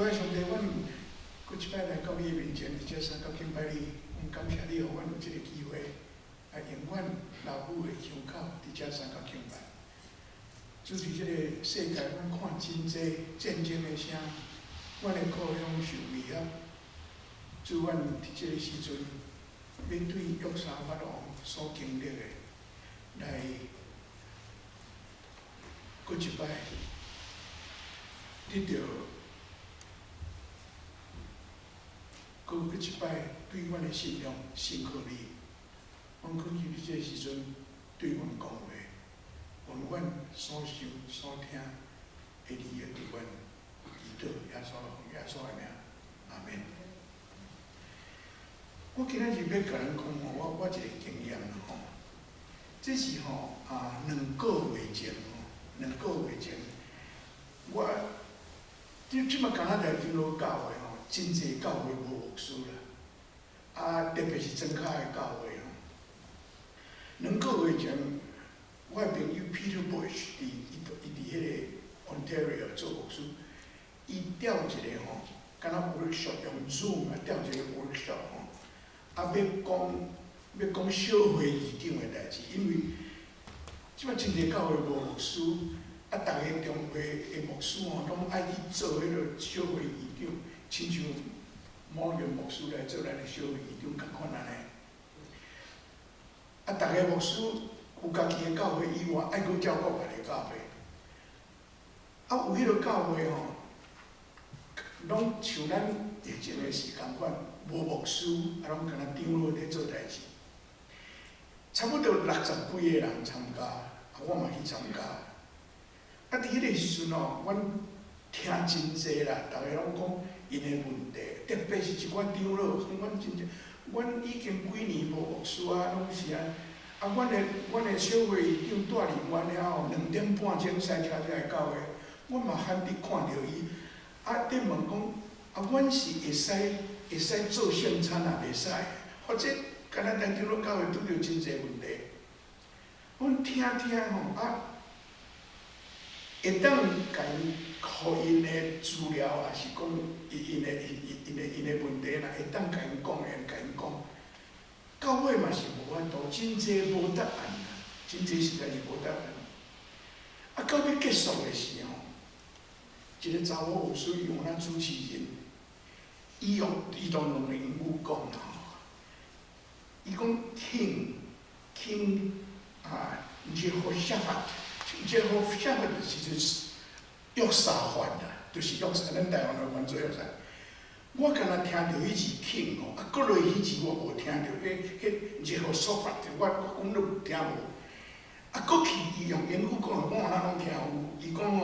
主啊，上帝，阮閣一擺來到你的面前，佇遮三角敬拜你，阮感謝你，予阮有這個機會，來用阮老母的腔口佇遮三角敬拜。主，佇這個世界，阮看真濟戰爭的聲，阮的故鄉受威脅。主，阮佇這個時陣，欲對約沙法王所經歷的，來閣一擺得著。閣閣一擺對阮的信仰信靠你，阮閣求你這個時陣對阮講話，願阮所想所聽會利益佇阮，祈禱耶穌耶穌的名，阿門。我今仔日欲共咱講吼，我我一個經驗吼，這是吼啊兩個月前吼，兩個月前，我這這馬加拿大長老教會吼，真濟教會無牧師啦，啊，特別是莊跤的教會吼。兩個月前，我的朋友 Peter Bush 佇伊伊佇彼個 Ontario 做牧師，伊調一個吼，敢若 workshop 用 Zoom 啊調一個 workshop 吼，啊，欲講欲講小會議長的代誌，因為這擺真濟教會無牧師，啊，逐个中會的牧師吼，攏愛去做彼個小會議長，親像某個牧師來做咱的小會議長仝款按呢。啊，逐个牧師有家己的教會以外，愛閣照顧別个教會。啊，有彼個教會吼，攏像咱疫情的時仝款，無牧師，啊，攏敢若長老咧做代誌。差不多六十幾個人參加，啊，我嘛去參加。啊，佇彼個時陣吼，阮聽真濟啦，逐个攏講𪜶的問題，特別是一寡長老，講阮真正，阮已經幾年無牧師啊，攏是按，啊，阮的阮的小會議長蹛佇阮遐吼，2點半鐘駛車才會到的，阮嘛罕得看著伊。啊，佇問講，啊，阮是會使會使做聖餐抑袂使？或者加拿大長老教會拄著真濟問題。阮聽聽吼，啊，會當共𪜶予𪜶的資料，抑是講伊𪜶的伊伊𪜶的𪜶的問題，若會當共𪜶講，會共𪜶講。到尾嘛是無法度，真濟無答案啦，真濟實在是無答案。啊，到尾結束的時吼，一個查某牧師用咱主持人，伊用伊當用英語講吼，伊講 King King 啊，Jehoshaphat，Jehoshaphat 就是約沙法啦，就是約沙，咱台灣話翻做約沙。我敢若聽著彼字 King 吼，啊，閣落彼字我無聽著，彼彼 Jehoshaphat 我我講攏聽無。啊，閣去伊用英語講，我哪攏聽有。伊講吼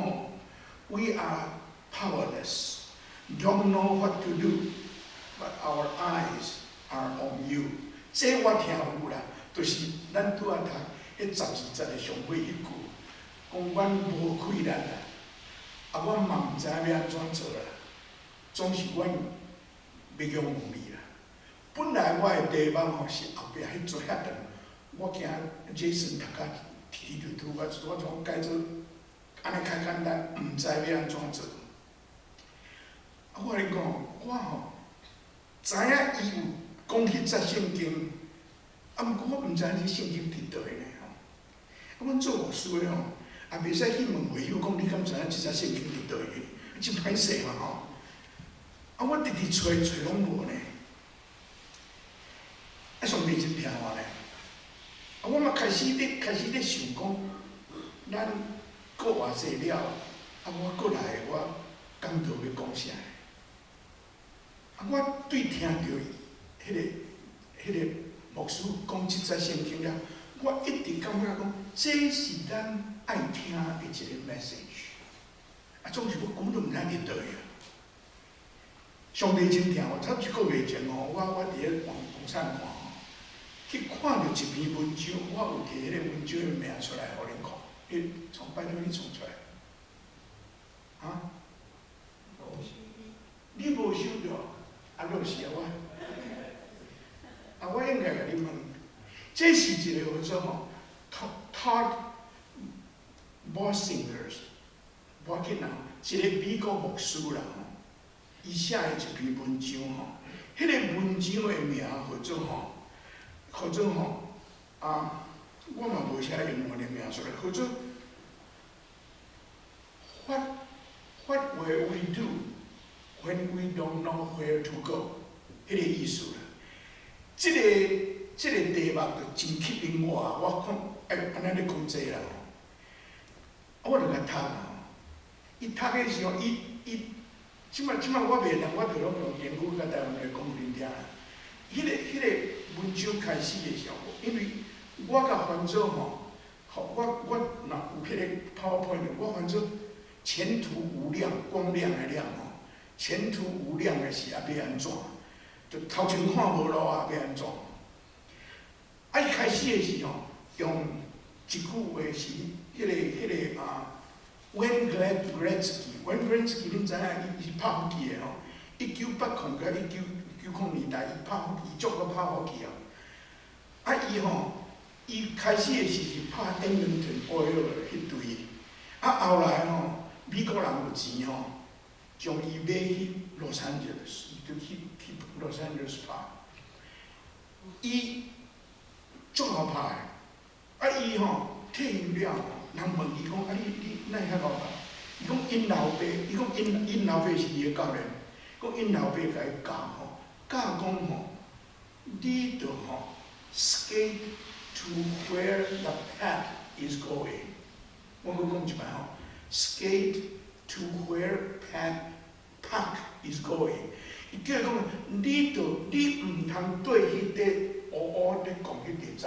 ，We are powerless, don't know what to do, but our eyes are on you。這我聽有啦，就是咱拄仔讀彼12節的上尾彼句，講阮無氣力啦，啊，阮嘛毋知影欲按怎做啦，總是阮欲仰望你啦。本來我的題目吼是後壁彼做遐長，我驚 Jason 讀甲啼啼吐吐，我我總改做按呢較簡單，毋知欲按怎做。啊，我共你講，我吼知影伊有講彼節聖經，啊，毋過我毋知影這聖經佇佗位呢吼。啊，阮做牧師的吼，也袂使去問會友講你敢知影這節聖經佇佗位？真歹勢嘛吼。啊，我直直揣揣攏無呢。啊，上帝真疼我呢。啊，我嘛開始咧開始咧想講，咱過偌濟了，啊，我過來我講道欲講啥？啊，我對聽著彼個彼個牧師講這節聖經了，我一直感覺講，這是咱愛聽的一個 message。啊，總是我根本毋知佇佗位啊。上帝真疼我，差一個月前吼，我我佇咧網網上看吼，去看著一篇文章，我有提彼個文章的名出來予恁看，你從拜託你創出來。啊？你無收著？啊，落是啊我。啊，我應該共你問，這是一個叫做吼，Todd Bosingers，無要緊啦，一個美國牧師啦吼。伊寫的一篇文章吼，彼個文章的名叫做吼，啊，我嘛無寫英文的名出來，叫做 What will we do when we don't know where to go？彼個意思啦。這個題目就真吸引我，我看哎，按呢咧講這啦吼，我就共讀吼。伊讀的時候，伊伊這擺我袂當，我就攏用英語共台灣來講予恁聽啦。彼個文章開始的時候，因為我共翻做吼，吼我若有彼個 PowerPoint，我翻做前途無量，光亮的亮吼，前途無量的時啊，欲按怎？就頭前看無路啊，欲按怎？啊，伊開始的時吼，用一句話是彼個啊，Wayne Gretzky，Wayne Gretzky，恁知影伊是拍火機的吼，1980佮1990年代，伊拍火機，足好拍火機啊。啊，伊吼，伊開始的時是拍 Edmonton Oilers 彼隊，啊，後來吼，美國人有錢吼，將伊買去洛杉磯，伊就去洛杉磯拍。伊足𠢕拍的，啊，伊吼退休了吼，人問伊講，啊，你哪會遐𠢕拍？伊講𪜶老爸，伊講𪜶老爸是伊的教練，講𪜶老爸共伊教吼，教講吼，你著吼 skate to where the puck is going。我閣講一擺吼，skate to where puck is going。伊叫伊講，你著你毋通對彼塊烏烏咧講彼塊走，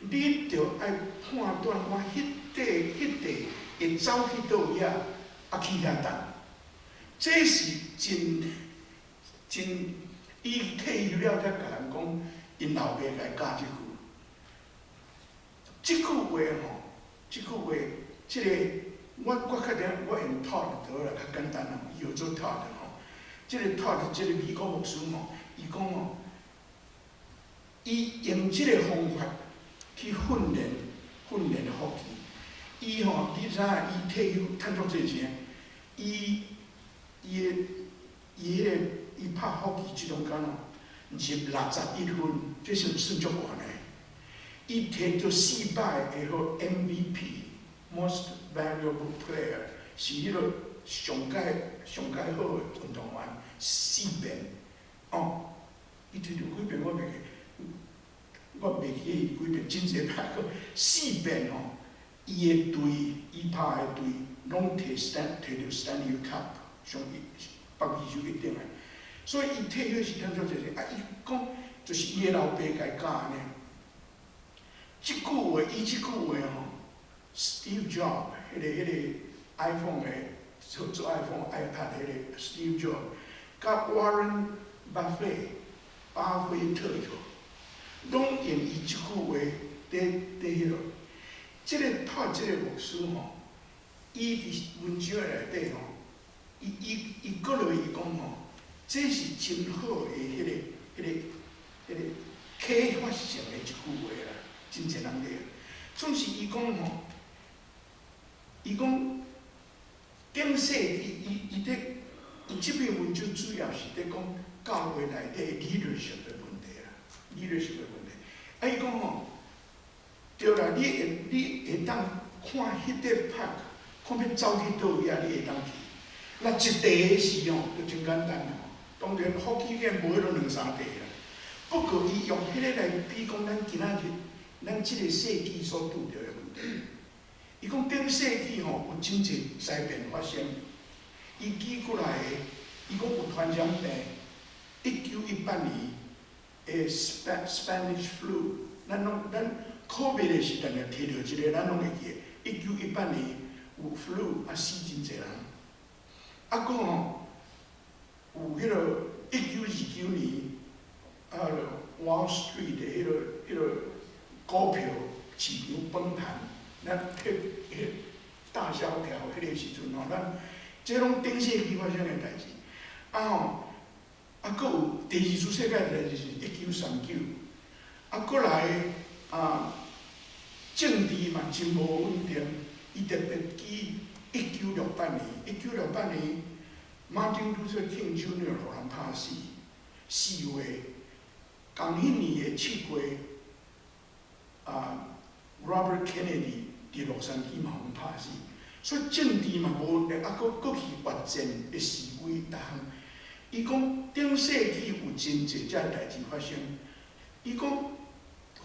你著愛判斷我彼塊會走去佗位啊，啊去遐等。這是真真，伊退休了才共人講，𪜶老爸共伊教這句。這句話吼，這句話，這個我較定我用 Todd 就好啦，較簡單啦，伊叫做 Todd 吼。這個 Todd 這個美國牧師吼，伊講吼，伊用這個方法去訓練火機。伊吼，你知影？伊退休趁足濟錢，伊伊的伊彼個伊拍火機這中間吼，入61分，這算算足懸的。伊摕著四擺的號 MVP，Most Valuable Player，是彼個上蓋上蓋好的運動員，四遍。哦，伊摕著幾遍我袂記，我袂記伊幾遍，真濟擺閣四遍吼。伊的隊，伊拍的隊，攏摕著 Stanley Cup 上北美洲一等的，所以伊退休時趁足濟錢。啊，伊講就是伊的老爸共伊教按呢。這句話，伊這句話吼，Steve Jobs，彼個 iPhone 的做做 iPhone、iPad 彼個 Steve Jobs，佮 Warren Buffett 巴菲特攏用伊這句話佇彼落。這個透這個牧師吼，伊佇文章內底吼，伊閣落伊講吼，這是真好的彼個啟發性的一句話啦，真濟人咧。總是伊講吼，伊講頂世紀，伊這篇文章主要是佇講教會內底 leadership 的問題啦，leadership 的問題。啊，伊講吼，對啦，你會當看彼塊 puck，看欲走去佗位啊，你會當去。若一塊的時吼，就真簡單吼。當然，福氣間無彼落兩三塊啦。不過，伊用彼個來比講，咱今仔日，咱這個世紀所拄著的問題。伊講頂世紀吼有真濟災變發生。伊舉過來的，伊講有傳染病，1918年的 Spanish flu，咱攏咱 COVID 的時陣提著這個，咱攏會記得。1918年有 flu，啊死真濟人。啊，閣吼有彼個1929年，啊，Wall Street 的彼個股票市場崩盤，咱彼彼大蕭條彼個時陣吼，咱這攏頂世紀發生的代誌。啊吼，啊，閣有第二次世界大戰是1939，啊，閣來啊，政治嘛真無穩定，伊特別記1968年，1968年 Martin Luther King Jr. 予人拍死，4月，仝彼年的7月，Robert Kennedy 佇洛杉磯嘛予人拍死，所以政治嘛無，閣閣去越戰的示威，逐項。伊講頂世紀有真濟這代誌發生，伊講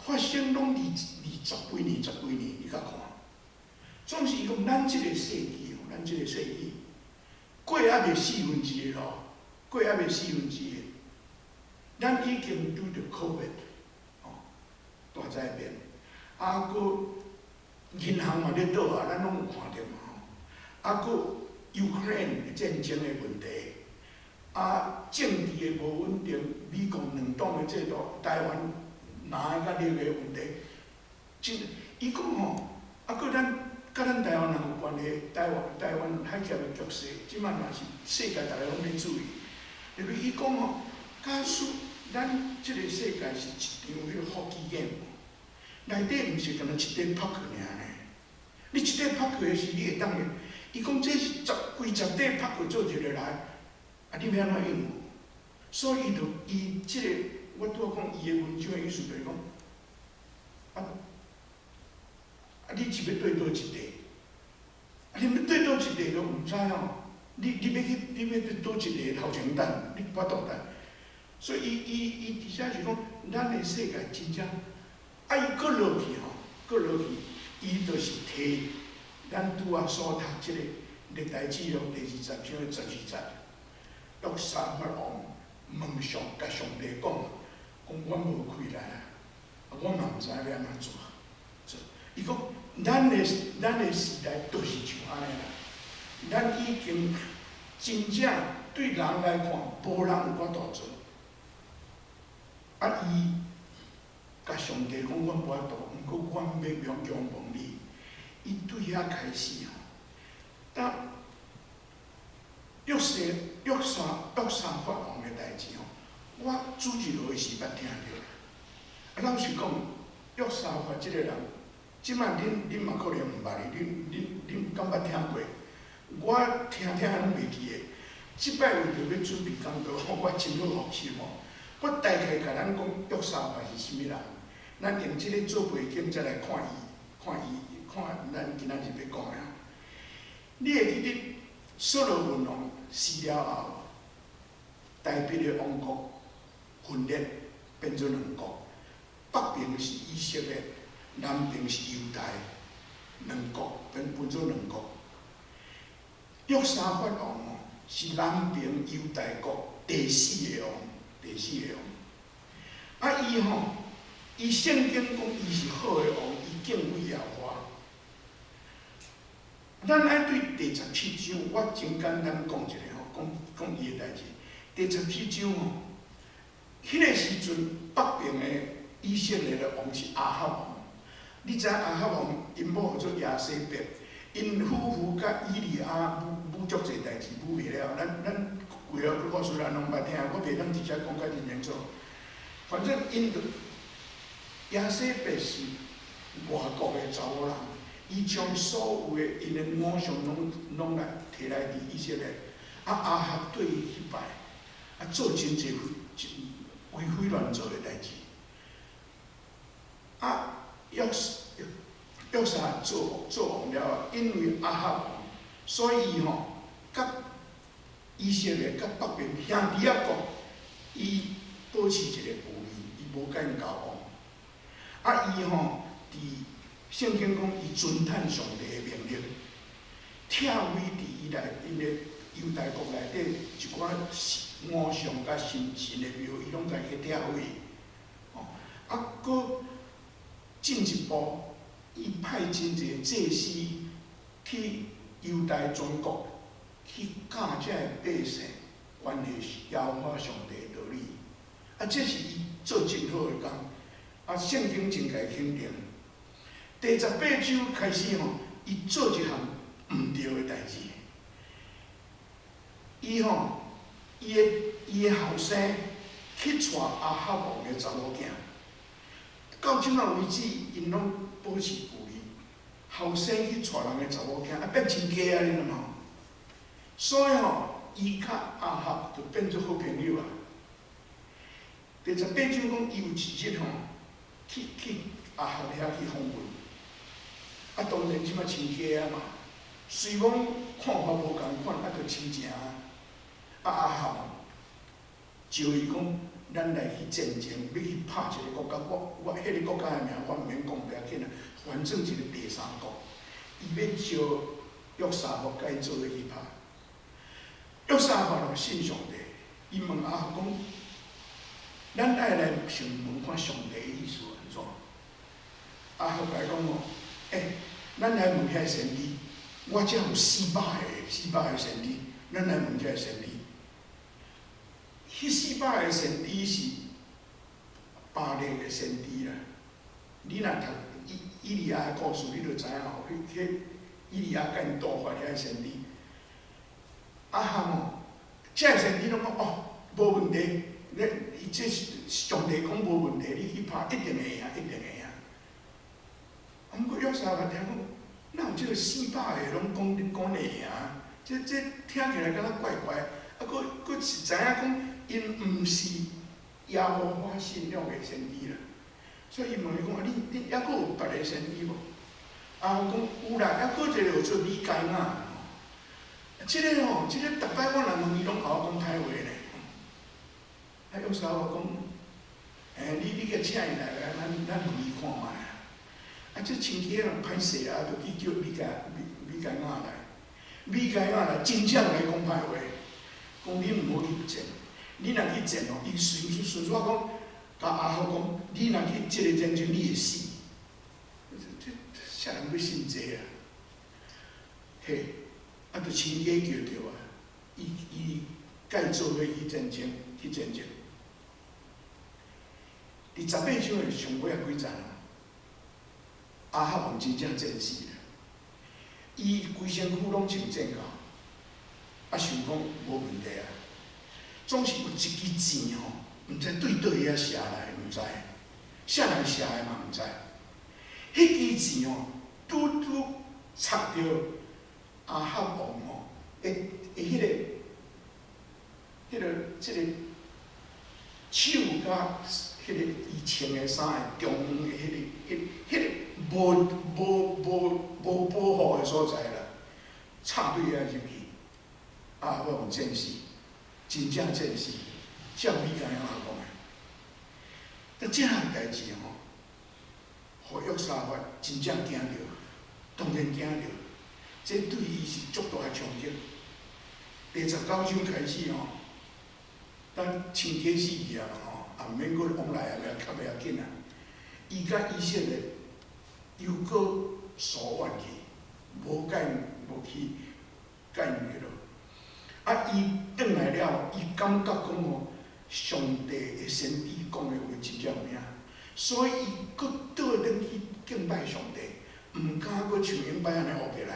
發生攏二十幾年、十幾年，你共看。總是伊講咱這個世紀吼，咱這個世紀過猶未四分之一咯，過猶未四分之一，咱已經拄著 COVID，吼，大災變，閣銀行嘛咧倒啊，咱攏有看著嘛吼，閣 Ukraine 戰爭的問題，政治的無穩定，美共兩黨的制度，台灣藍的佮綠的問題，真，伊講吼，閣咱佮咱台灣人有關係，台灣海峽的局勢，這擺若是世界逐家攏咧注意。特別伊講吼，假使咱這個世界是一場彼个 hockey game，內底毋是干焦一塊 puck 爾呢？你一塊 puck 的時，你會當用。伊講這是十幾十塊 puck 做一個來，你欲按怎應付？所以伊就伊這個，我拄仔講伊的文章的意思就是講，你是欲對佗一塊？你欲對佗一塊都毋知吼，你欲去，你欲佇佗一個頭前等，你無法度等。所以伊伊伊佇遮是講，咱的世界真正，伊閣落去吼，閣落去，伊就是提咱拄仔所讀這個歷代志上第20章的12節，約沙法王問上共上帝講，講阮無氣力啊，我嘛毋知欲按怎做。伊講，咱的時代就是像按呢啦，咱已經真正對人來看，無人有法度做。伊共上帝講，阮無法度，毋過阮欲仰望你。伊對遐開始吼，當約沙法王的代誌吼，我主日學時捌聽著。老實講，約沙法這個人，這擺恁嘛可能毋捌伊，恁敢捌聽過？我聽聽攏袂記得。這擺為著欲準備講道，我真好復習吼。我大概共咱講約沙法是啥物人，咱用這個做背景，再來看伊，看伊，看咱今仔日欲講的。你會記得所羅門王死了後，大衛的王國分裂變做兩國，北邊是以色列，南邊是猶大，兩國變分做兩國。約沙法王吼是南邊猶大國第四个王，第四个王。伊吼，伊聖經講伊是好的王，伊敬畏耶和華。咱愛對第十七章，我真簡單講一下吼，講講伊的代誌。第十七章吼，彼个時陣北邊的以色列的王是亞哈王。你知亞哈王𪜶某號做耶洗別，𪜶夫婦佮以利亞舞足濟代誌，舞袂了。咱規个故事咱攏捌聽，我袂當直接講甲真清楚。反正𪜶就耶洗別是外國的查某人，伊將所有的𪜶的偶像攏來提來佇以色列，亞哈對伊去拜，做真濟為非亂做的代誌。約沙做王了後，因為亞哈王，所以伊吼佮以色列佮北邊兄弟仔國，伊保持一個距離，伊無共𪜶交往。伊吼佇聖經講，伊遵趁上帝的命令，拆毀佇伊內𪜶的猶大國內底一寡偶像佮神的廟，伊攏共去拆毀。吼，閣進一步，伊派真濟祭司去猶大全國去教這个百姓關係耶和華上帝的道理。這是伊做真好的工。聖經真共伊肯定。第18章開始吼，伊做一項毋對的代誌。伊吼，伊的後生去娶亞哈王的查某囝，到這擺為止，𪜶攏保持距離。後生去娶人的查某囝，變真假啊！你諗吼？所以吼，伊佮亞合就變做好朋友啊。第十八章講，伊有一日吼，去亞合遐去訪問，啊，當然這馬親家啊嘛，雖講看法無仝款，啊，著親情啊。啊，亞合招伊講，咱來去戰爭，欲去拍一个國家，我彼个國家的名我毋免講，無要緊啊，反正一个第三國，伊欲招約沙法共伊做伙去拍。約沙法就信上帝，伊問亞合講：咱愛來先問看上帝的意思按怎？亞合共伊講吼，欸，咱來問遐先知，我遮有四百個先知，咱來問這个先知。彼四百個先知是巴力的先知啦。你若讀以利亞的故事，你就知影吼，彼以利亞共𪜶鬥法遐先知。亞合吼，這个先知攏講哦，無問題，你伊這是上帝講無問題，你去拍一定會贏，一定會贏。啊，毋過約沙法聽講，哪有這个四百个攏講講會贏？這聽起來敢若怪怪，啊，閣閣是知影講，𪜶毋是耶和華信仰的先知啦。所以伊問伊講啊，你猶閣有別个先知無？亞合講有啦，猶閣一个叫做米該亞。這个吼，這个逐擺我若問伊，攏共我講歹話呢。啊，約沙法講，欸，你去請伊來來，咱問伊看覓啊。啊，這親戚人歹勢啊，就去叫米該亞來。米該亞來真正共伊講歹話，講你毋好去戰，你若去戰哦，伊順續講，共亞合講，你若去這个戰爭，你會死。這啥人欲信這啊？嘿，啊，就親家叫著啊，伊共伊做伙去戰爭，去戰爭。佇十八章的上尾仔幾節亞合王真正戰死啦，伊規身軀攏穿戰甲，啊想講無問題啊，總是有一支箭吼，毋知對佗位遐射來，毋知，啥人射的嘛毋知。彼支箭吼，拄拄插著亞合王吼，的彼个這个手佮彼个伊穿的衫的中間的彼个無保護的所在啦，插對遐入去，亞合王戰死，真正戰死，照米該亞講的。但這項代誌吼，予約沙法真正驚著，當然驚著，這對伊是足大的衝擊。第十九章開始吼，咱親家死去啊吼，也毋免閣往來啊，較袂要緊啊。伊佮以色列又閣疏遠去，無共無去共𪜶聯絡。啊，伊轉來了，伊感覺講吼，上帝的先知講的話真正有影，所以伊閣倒轉去敬拜上帝，毋敢閣像以擺按呢烏白來。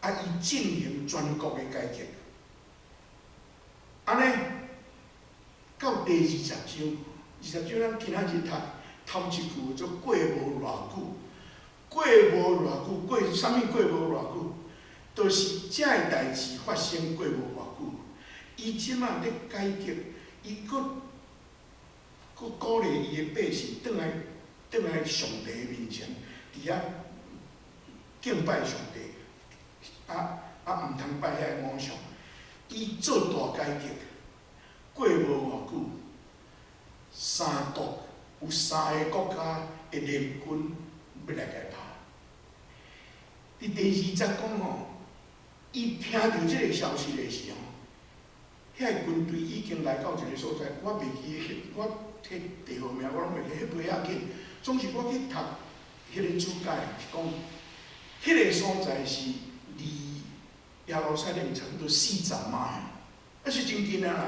啊，伊進行全國的改革，按呢到第二十章，二十章咱今仔日讀頭一句做過無偌久，過無偌久，過啥物過無偌久？就是這个代誌發生過無偌久，伊這馬咧改革，伊閣鼓勵伊的百姓轉來轉來上帝面前，佇遐敬拜上帝，啊毋通拜遐个偶像。伊做大改革，過無偌久，三國有三个國家的聯軍欲來共伊拍。佇第二節講吼，伊聽著這个消息的時候，遐个軍隊已經來到一个所在，我袂記，我彼地號名我攏袂記，彼袂要緊。總是我去讀彼个注解是講，彼个所在是離耶路撒冷差不多40邁，啊是真近啊啦。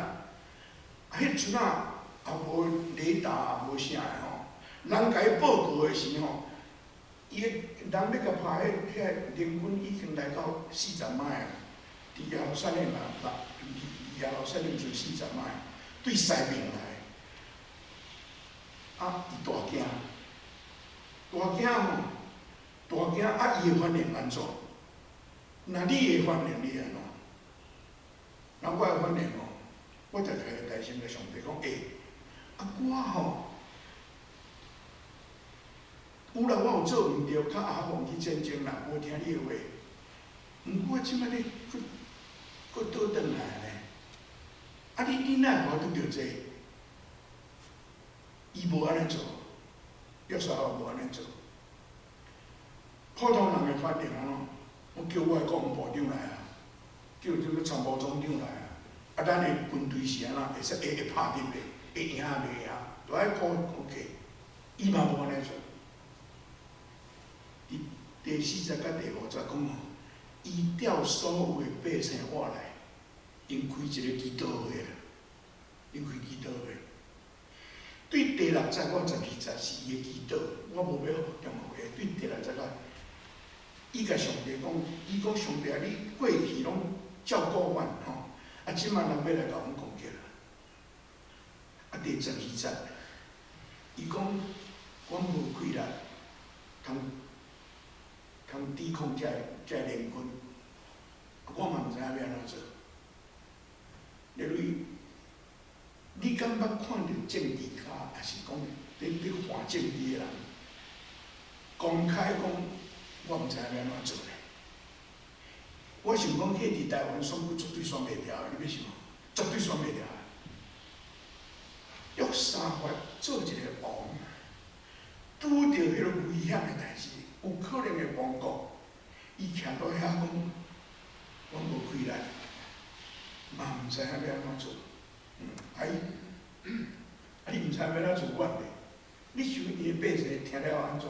啊，彼陣仔也無雷達，也無啥的吼，人共伊報告的時吼，伊的人欲共拍，彼遐聯軍已經來到40邁啊，佇耶路撒冷啊，離耶路撒冷剩四十邁，對西邊來。啊，伊大驚，大驚吼，大驚啊！伊的反應按怎？若你的反應，你按怎？那我的反應吼，我就開始大聲共上帝講：欸，啊我吼，有啦，我有做毋著，佮亞哈王去戰爭啦，無聽你的話。毋過我這擺咧，閣閣倒轉來呢？啊你你哪會予我拄著這個？伊無按呢做，約沙法無按呢做。普通人的反應按怎？我叫我的國防部長來啊，叫這個參謀總長來啊。啊，咱的軍隊是按怎？會使會會拍得袂？會贏袂贏？都愛顧顧計。伊嘛無按呢做。佇第四節佮第五節講吼，伊調所有的百姓活來，𪜶開一個祈禱會啦，𪜶開祈禱會。對第六節到12節是伊的祈禱，我無欲重複的。對第六節啊，伊共上帝講，伊講上帝啊，你過去攏照顧阮吼，啊，這擺人欲來共阮攻擊啦。啊，第十二節，伊講，阮無氣力，通通抵抗這這聯軍，我嘛毋知影欲按怎做。例如，你敢捌看著政治家，抑是講咧咧看政治的人，公開講我毋知影欲按怎做咧？我想講，彼佇台灣選舉絕對選袂牢的，你欲想無？絕對選袂牢的。約沙法做一個王，拄著彼個危險的代誌，有可能會亡國，伊徛佇遐講，我無氣力，嘛毋知影欲按怎做。啊伊，啊你毋知影欲按怎做，阮咧？你想伊的百姓聽了按怎？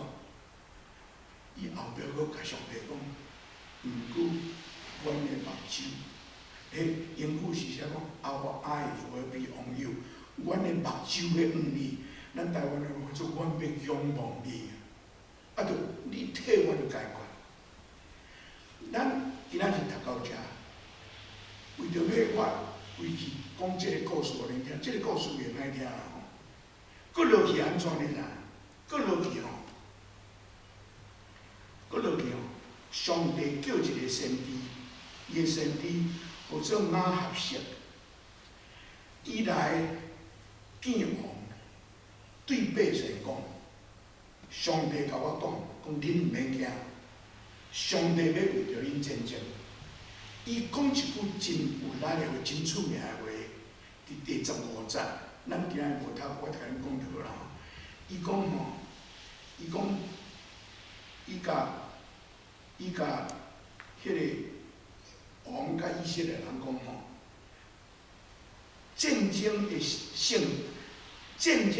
伊後壁閣共上帝講，毋過阮的目睭，彼英語是寫講，Our eyes will be on you。阮的目睭欲向你，咱台灣的話做，阮欲仰望你。啊，著你替阮解決。咱今仔日讀到遮，為著欲我規氣講這個故事予恁聽，這個故事袂歹聽啦吼。閣落去按怎你知？閣落去吼，閣落去吼，上帝叫一個先知，伊的先知號做亞哈謝，伊來見王，對百姓講：上帝共我講，講恁毋免驚，上帝欲為著恁戰爭。伊講一句真有力的話，真出名的話，佇第十五節，咱今日無讀，我共恁講就好啦吼。伊講吼，伊講，伊共伊共彼個王佮以色列人講吼，戰爭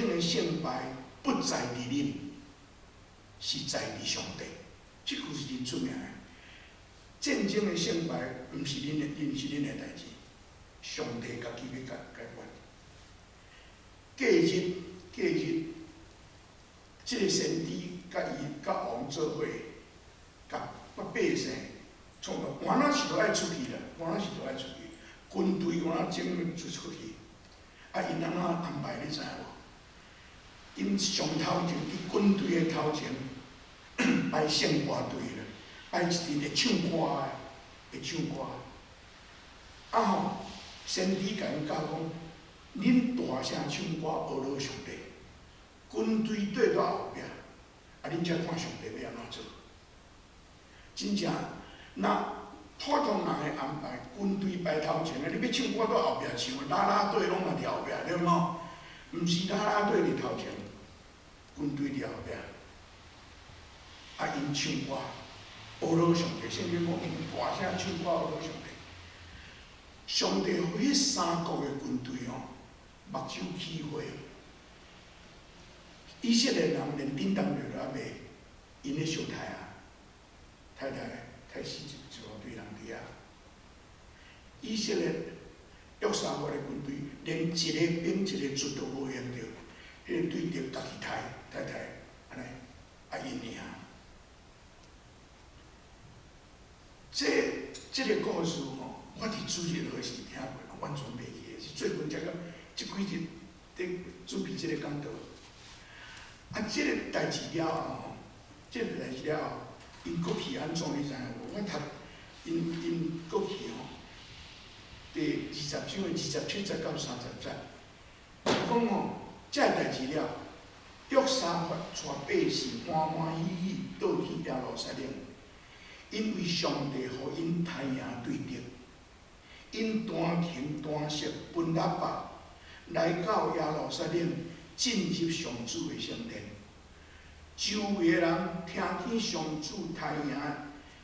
的勝敗不在佇恁，是在佇上帝。這句是真出名的。戰爭的勝敗毋是恁的，毋是恁的代誌，上帝家己欲解解決。隔日，隔日，這個先知佮伊佮王做伙，共百姓創造，原來是都愛出去啦，原來是都愛出去，軍隊原來整就出去。啊，𪜶按怎安排你知無？𪜶上頭前，佇軍隊的頭前擺聖歌隊啦，擺一陣會唱歌的，會唱歌。啊吼，先知共𪜶教講，恁大聲唱歌，呵咾上帝。軍隊綴佇後壁，啊，恁才看上帝欲按怎做。真正，若普通人的安排，軍隊排頭前的，你欲唱歌佇後壁唱，啦啦隊攏嘛佇後壁，對無？毋是啦啦隊佇頭前，軍隊佇後壁。啊，𪜶唱歌，呵咾上帝，聖經講𪜶大聲唱歌呵咾上帝。上帝予彼三國的軍隊吼，目睭起火。以色列人連叮當就都猶未，𪜶咧相刣啊，刣刣刣死一一大堆人佇遐。以色列約沙法的軍隊連一個兵一個卒都無用著，彼個對敵家己刣刣刣，按呢，啊𪜶贏。這這個故事吼，我佇主日學時聽過，完全袂記得，是最近才佮這幾日佇準備這個講道。啊，這個代誌了後吼，這個代誌了後，𪜶閣去按怎你知影無？我讀𪜶𪜶閣去吼，第二20章的27節到30節，講吼，這个代誌了，約沙法帶百姓歡歡喜喜倒去耶路撒冷，因為上帝予𪜶刣贏對敵，𪜶彈琴彈瑟分喇叭，來到耶路撒冷，進入上主的聖殿。周圍的人聽見上主刣贏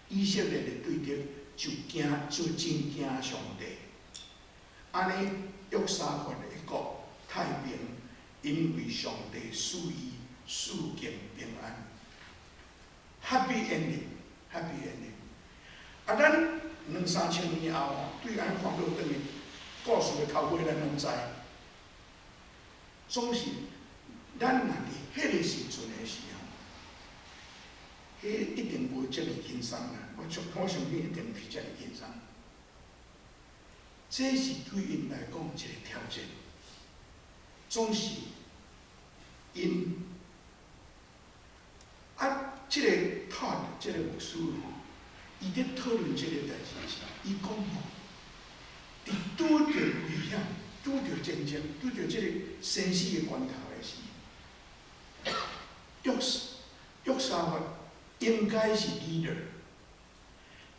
以色列的對敵，就驚，就真驚上帝。按呢，約沙法的國太平，因為上帝賜伊四境平安。Happy ending，Happy ending。啊，咱兩三千年後，對按呢看倒轉去，故事的頭尾咱攏知。總是咱若佇彼个時陣的時候，彼一定無遮爾輕鬆啦。我相信一定毋是遮爾輕鬆。這是對𪜶來講一个挑戰。總是𪜶啊，這个 Todd 這个牧師吼，伊咧討論這个代誌時，伊講吼，佇拄著危險、拄著戰爭、拄著這个生死的關頭的時，約沙法應該是 leader，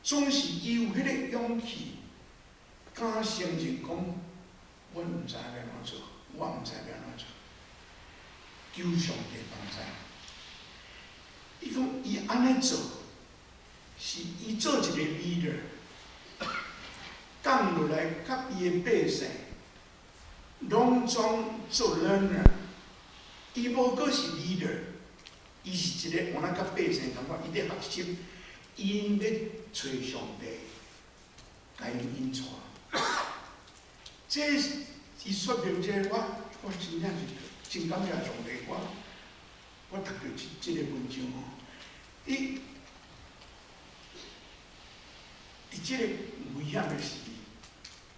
總是伊有彼个勇氣，敢承認講，阮毋知欲按怎做，我毋知欲按怎做，求上帝幫助。伊講伊按呢做，是伊做一個 leader，降落來佮伊的百姓，攏總做 learner。伊無閣是 leader，伊是一个換咱佮百姓仝款，伊咧學習，𪜶咧揣上帝，共𪜶引帶。這是伊說明這個，我真正是真感謝上帝，我讀著這個文章吼，伊佇這個危險的時，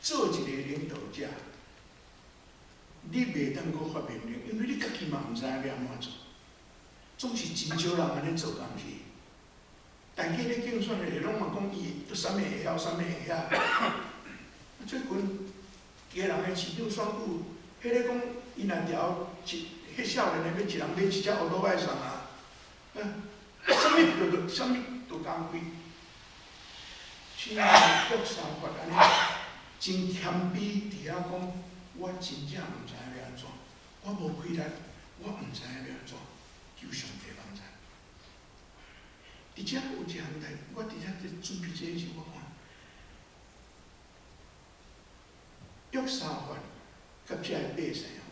做一個領導者，你袂當閣發命令，因為你家己嘛毋知影欲按怎做，總是真少人按呢做，敢毋是？大家咧競選的，攏嘛講伊啥物會曉，啥物會曉。最近基隆的市長選舉，彼个講伊若調一，彼少年的欲一人買一隻烏托邦送啊，啥物都啥物都共款。親像約沙法按呢，真謙卑佇遐講，我真正毋知影欲按怎，我無氣力，我毋知影欲按怎，求上帝幫助。佇遮有一項代，我佇遮佇準備這个時，我看約沙法佮這个百姓吼，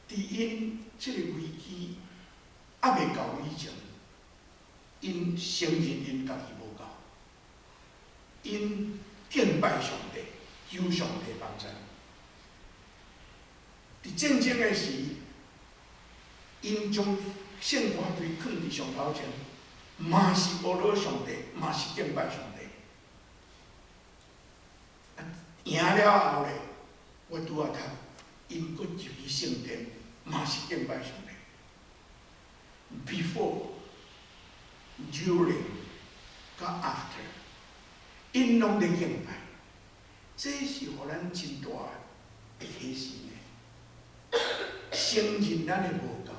佇𪜶這个危機猶未到以前，𪜶承認𪜶家己無夠，𪜶敬拜上帝，求上帝幫助。佇戰爭的時，𪜶將聖歌隊囥佇上頭前，嘛是阿羅上帝，嘛是敬拜上帝。啊，贏了後咧，我拄仔讀，𪜶閣入去聖殿，嘛是敬拜上帝。Before、during、佮 after，𪜶攏咧敬拜，這是予咱真大的提醒的，承認咱的無夠。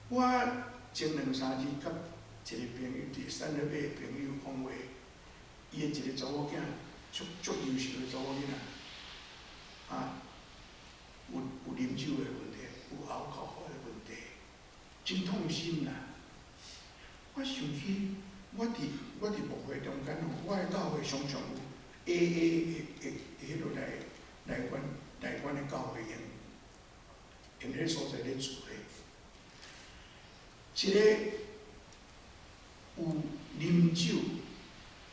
我前兩三日佮一個朋友，佇三日尾的朋友講話，伊的一個查某囝，足足優秀的查某囡仔，啊，有啉酒的問題，有 alcohol 的問題，真痛心啦。我想起，我佇牧會中間吼，我的教會常常有 AA 的彼落來阮的教會用，用彼个所在咧聚會。一個有啉酒、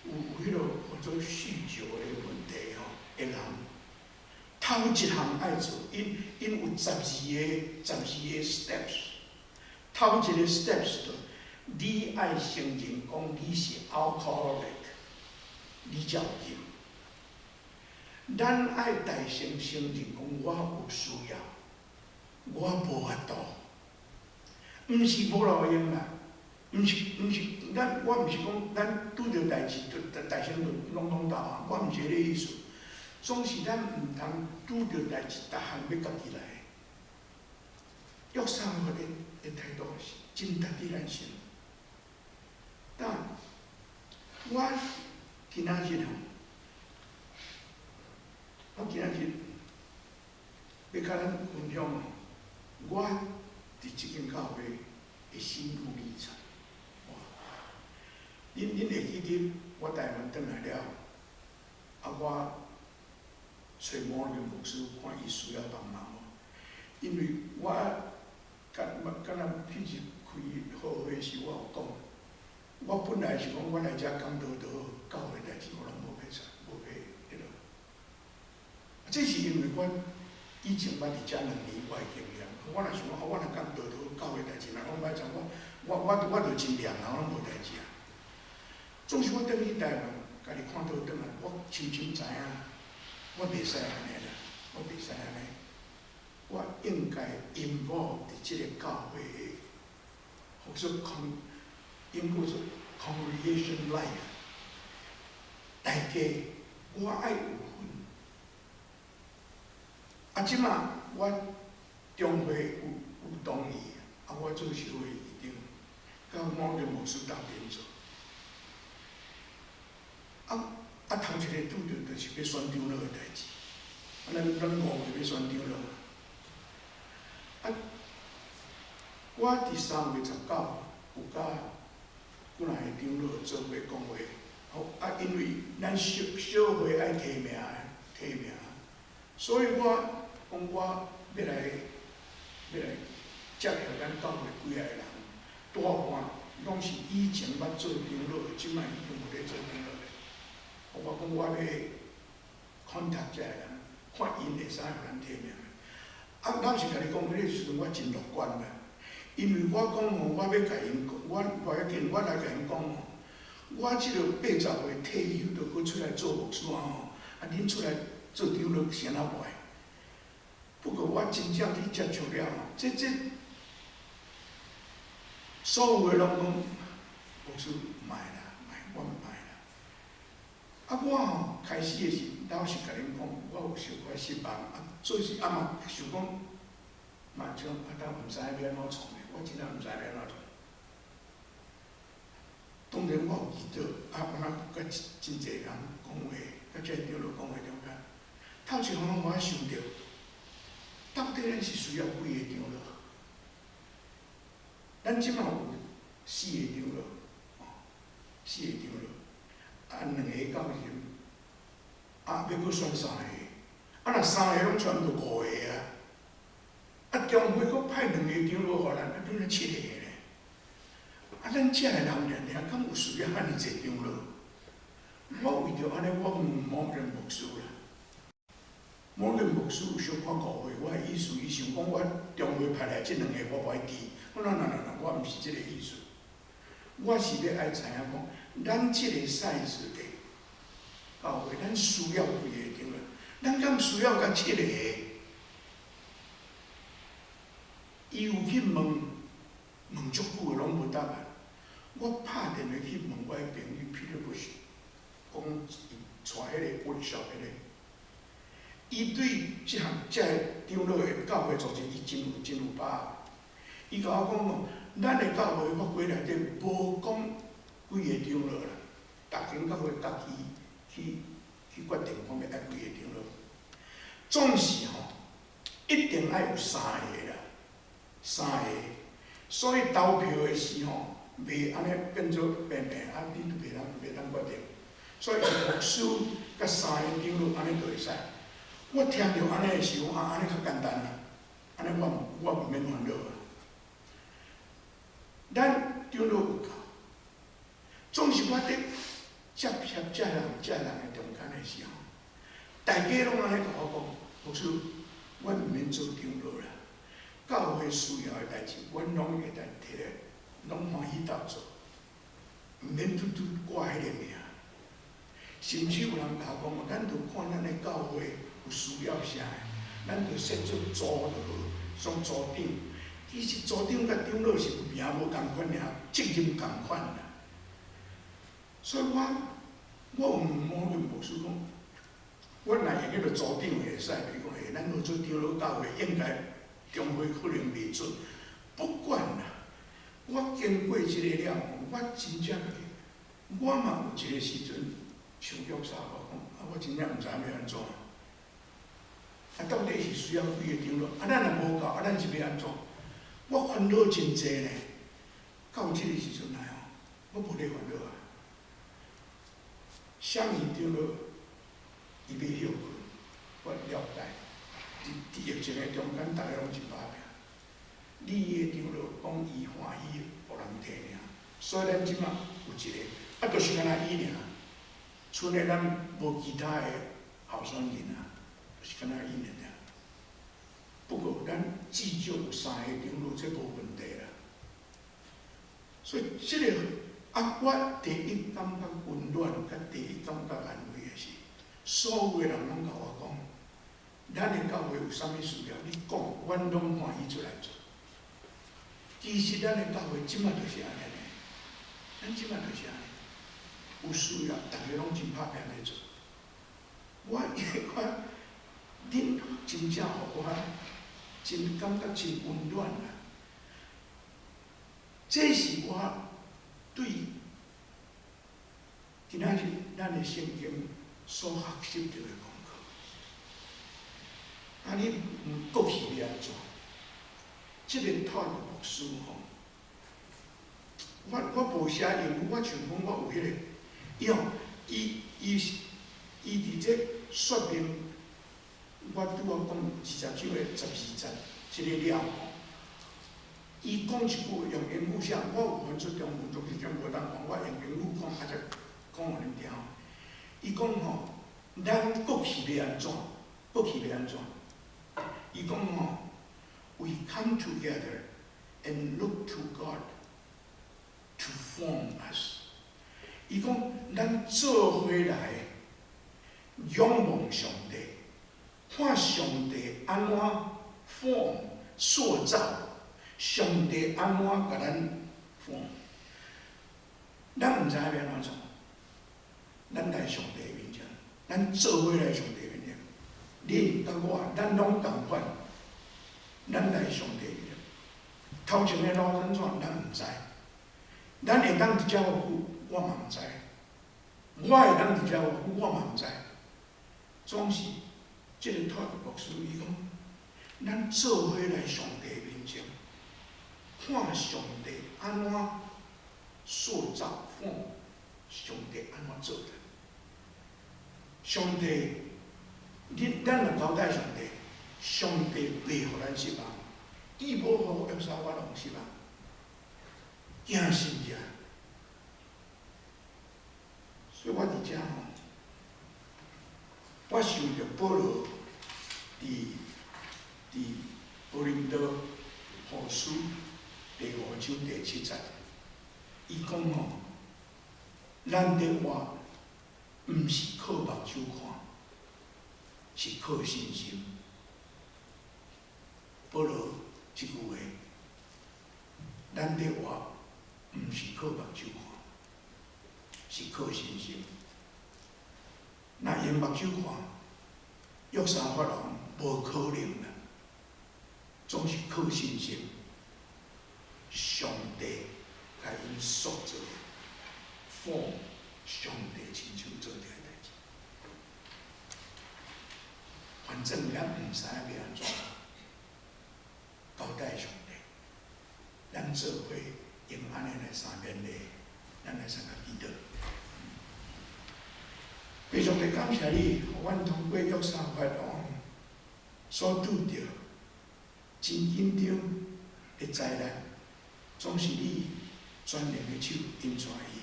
有彼落叫做酗酒的問題吼的人，頭一項愛做，𪜶有12個 steps，頭一個 steps 就你愛承認講你是 alcoholic，你才有救。咱愛大聲承認講我有需要，我無法度，毋是無路用啦，毋是毋是，咱我毋是講咱拄著代誌就大聲就攏總投降，我毋是彼个意思。總是咱毋通拄著代誌，逐項欲家己來。約沙法的態度是真值得咱學。但我今仔日吼，我今仔日欲共咱分享吼，我佇這間教會的心路歷程。恁會記得我台灣轉來了，啊，我揣摩個牧師，看伊需要幫忙無？因為我敢若彼日開好會時，我有講，我本來是講我來遮講道就好，教會代誌我攏無欲參，無欲彼落。這是因為我以前捌佇遮2年，我的經驗。我若想講，啊，我若講道就好，教會代誌若攏歹參，我就真念啊，我攏無代誌啊。總是我轉去台灣，家己看倒轉來，我深深知影，我袂使按呢啦，我袂使按呢。我應該 involve 佇這个教會的，或者 con 英國說 congregation life，大家我愛有份。啊，這馬我中會有同意，啊，我做小會議長，佮某個牧師鬥陣做。啊啊，頭一个拄著就是欲選長老的代誌，啊，咱5月欲選長老。啊，我佇3月19有佮幾若个長老做伙講話，好啊，因為咱小小會愛提名提名，所以我講我欲來接洽咱教會幾仔個人，大半攏是以前捌做長老的，這擺已經無咧做長老的。我講我欲 contact 這个人，看𪜶會使予咱提名。啊，老實共你講，彼个時陣我真樂觀啦，因為我講吼，我欲共𪜶講，我無要緊，我來共𪜶講吼，我這个80歲退休，就閣出來做牧師啊吼，啊，恁出來做長老是按怎袂？不過我真正去接觸了吼，這所有的攏講，牧師毋愛啦，毋愛，我毋愛啦。啊，我吼開始的時，老實共恁講，我有小可失望，啊，做時啊嘛想講，嘛想啊，當毋知影欲按怎創的，我真正毋知影欲按怎創。當然我有祈禱，啊，我若佮真濟人講話，佮這長老講話中間，頭一項我想著，到底咱是需要幾个長老？咱這馬有四个長老，吼，四个長老，啊，兩个到時，啊，欲閣選三個，啊，若三个攏全就五个啊，啊，中會閣派兩個長老予咱，啊，變做七個咧。啊，咱遮的人爾爾，敢有需要遐爾濟長老？我為著按呢，我問摩根牧師啦。摩根牧師有小可誤會我的意思，伊想講我中會派來這兩個我無愛記。我講 no no no，我毋是這个意思。我是欲愛知影講，咱這个 size 的教會，咱需要幾个長老？咱敢需要到七个？伊有去問，問足久的攏無答案。我拍電話去問我的朋友 Peter Bush，講伊帶彼個 workshop 彼个，伊對這項這个長老的教會組織，伊真有把握。伊共我講哦，咱的教會法規內底無講幾個長老啦，逐間教會家己去決定講欲愛幾個長老。總是吼，一定愛有三個啦，三個。所以投票的時吼，袂按呢變做平平，啊，你都袂當決定。所以牧師佮三个長老按呢就會使。我聽著按呢的時候，啊，按呢較簡單啦，按呢我毋免煩惱啊。咱長老有夠，總是我佇接洽這人的中間的時候，大家攏按呢共我講，牧師，阮毋免做長老啦，教會需要的代誌，阮攏會當提來，攏歡喜鬥做，毋免拄拄掛彼個名。甚至有人共我講，咱著看咱的教會有需要啥的，咱著設做組就好，創組長。其實組長佮長老是名無仝款爾，責任仝款啦。所以我有問摩根牧師講，我若用彼個組長會使，比如講，欸，咱若做長老教會，應該中會可能袂準。不管啦，我經過這个了後，我真正家己，我嘛有一個時陣想約沙法講，啊，我真正毋知影欲按怎。啊，到底是需要幾个長老？啊，咱若無夠，啊，咱是欲按怎？我煩惱真濟呢。到這個時陣來吼，我無咧煩惱啊。啥物長老伊欲歇睏，我了解。佇疫情的中間，逐家攏真拍拚。你的長老講伊歡喜予人提名，所以咱這馬有一个，啊，就是干焦伊爾。剩的咱無其他的候選人啊，就是干焦伊爾。不過咱至少有三个長老，這無問題啦。所以這个啊，我第一感覺溫暖，佮第一感覺安慰的是，所有的人攏共我講，咱的教會有啥物需要，你講，阮攏歡喜出來做。其實咱的教會這馬就是按呢，咱這馬就是按呢，有需要，逐家攏真拍拚咧做。我我，恁真正予我真感覺真溫暖啦。這是我對今仔日咱的聖經所學習著的功課。啊，你問過去欲按怎？這个托牧師吼，我無寫英語，我想講我有彼个，伊吼，伊佇這說明，我拄仔講20章的12節這个了後，伊講一句用英語寫，我有翻出中文，總是種無當講，我用英語講，啊才講予恁聽。伊講吼，咱過去欲按怎？過去欲按怎？伊講吼，We come together and look to God to form us。伊講，咱做伙來仰望上帝，看上帝按怎 form 塑造，上帝按怎共咱 form。咱毋知影欲按怎做，咱來上帝面前，咱做伙來上帝面前。恁佮我，咱攏仝款，咱來上帝面前。頭前的路按怎，咱毋知。咱會當佇遮偌久，我嘛毋知。我會當佇遮偌久，我嘛毋知。總是，這个托牧師伊講，咱做伙來上帝面前，看上帝按怎塑造，form，上帝按怎做的。上帝，你咱若交代上帝，上帝袂予咱失望。伊無予約沙法王失望，驚信者。所以我佇遮吼，我想著保羅佇哥林多後書第五章第七節，伊講吼，咱佇活，毋是靠目睭看，是靠信心。保羅這句話，咱佇活，毋是靠目睭看，是靠信心。若用目睭看，約沙法王無可能啦，總是靠信心。上帝共𪜶塑造，form 上帝親手做這个代誌。反正咱毋知影欲按怎，交代上帝，咱做伙用按呢來相勉勵，咱來相共祈禱。父上帝感謝你，予阮通過約沙法王所拄著真緊張的災難，總是你全能的手引帶伊。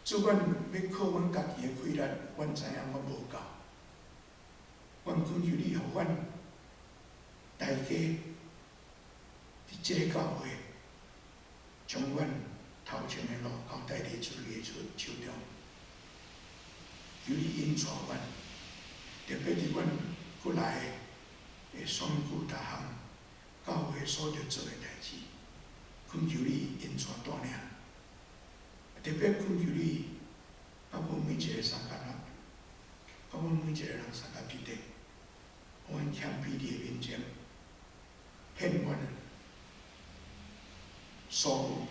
主，阮欲靠阮家己的氣力，阮知影阮無夠。阮懇求你，予阮大家佇這个教會，將阮頭前的路交代佇主的手中，求你引帶阮，特別佇阮閣來的選舉逐項，教會所著做的代誌，懇求你恩帶帶領，特別懇求你，佮阮每一個相共人，佮阮每一個人相共彼得，阮謙卑佇你的面前，獻阮所有。